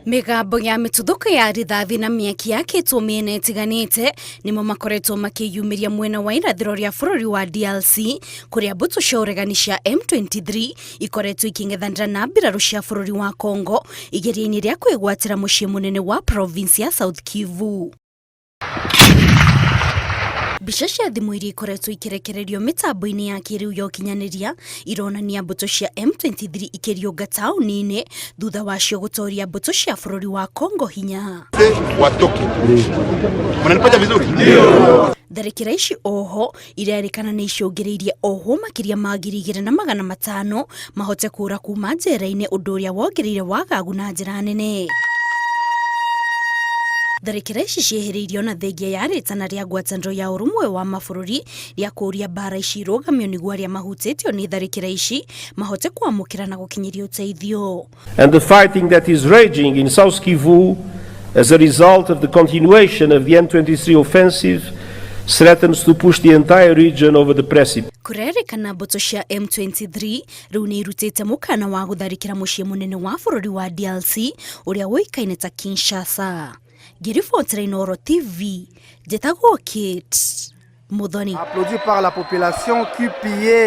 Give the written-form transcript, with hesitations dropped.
Mĩgambo ya mĩtuthũko ya rithathi na mĩaki yakĩtwo mĩena ĩtiganĩte nĩmo makoretwo makĩyumĩria mwena wa irathĩro rĩa bũrũri wa DRC, kũrĩa mbũtũ cia ũregani cia M23 ikoretwo ikĩng'ethanĩra na mbirarũ cia bũrũri wa Congo igeria-inĩ rĩa kwĩgwatĩra mũciĩ mũnene wa province ya South Kivu. Mbica cia thimũ iria ikoretwo ikĩrekererio mĩtambo-inĩ ya kĩrĩu ya ũkinyanĩria ironania mbũtũ cia M23 ikĩriũnga taũni-inĩ thutha wacio gũtoria mbũtũ cia bũrũri wa Congo hinya. Watoke. Mnanipata vizuri? Tharĩkĩra ici oho irerĩkana nĩ icũngĩrĩirie ohwo makĩria ma 2,500 mahote kũra kuma njera-inĩ, ũndũ ũrĩa wongereire wagagu na njĩra nene. Tharĩkĩra ici ciehĩrĩirio na thengia ya rĩtana rĩa ngwatanĩro ya Ũrũmwe wa Mabũrũri rĩa kũũria mbara ici irũgamio nĩguo arĩa mahutĩtio nĩ tharĩkĩra ici mahote kwamũkĩra na gũkinyĩria ũteithio. And the fighting that is raging in South Kivu as a result of the continuation of the M23 offensive threatens to push the entire region over the precipice. Kũrerĩkana mbũtũ cia M23 rĩu nĩ irutĩte mũkana wa gũtharĩkĩra mũciĩ mũnene wa bũrũri wa DRC ũrĩa ũĩkaine ta Kinshasa. Ngĩribotera Inooro TV, njĩtagwo Kate Muthoni. Applaudi par la population qui pillait.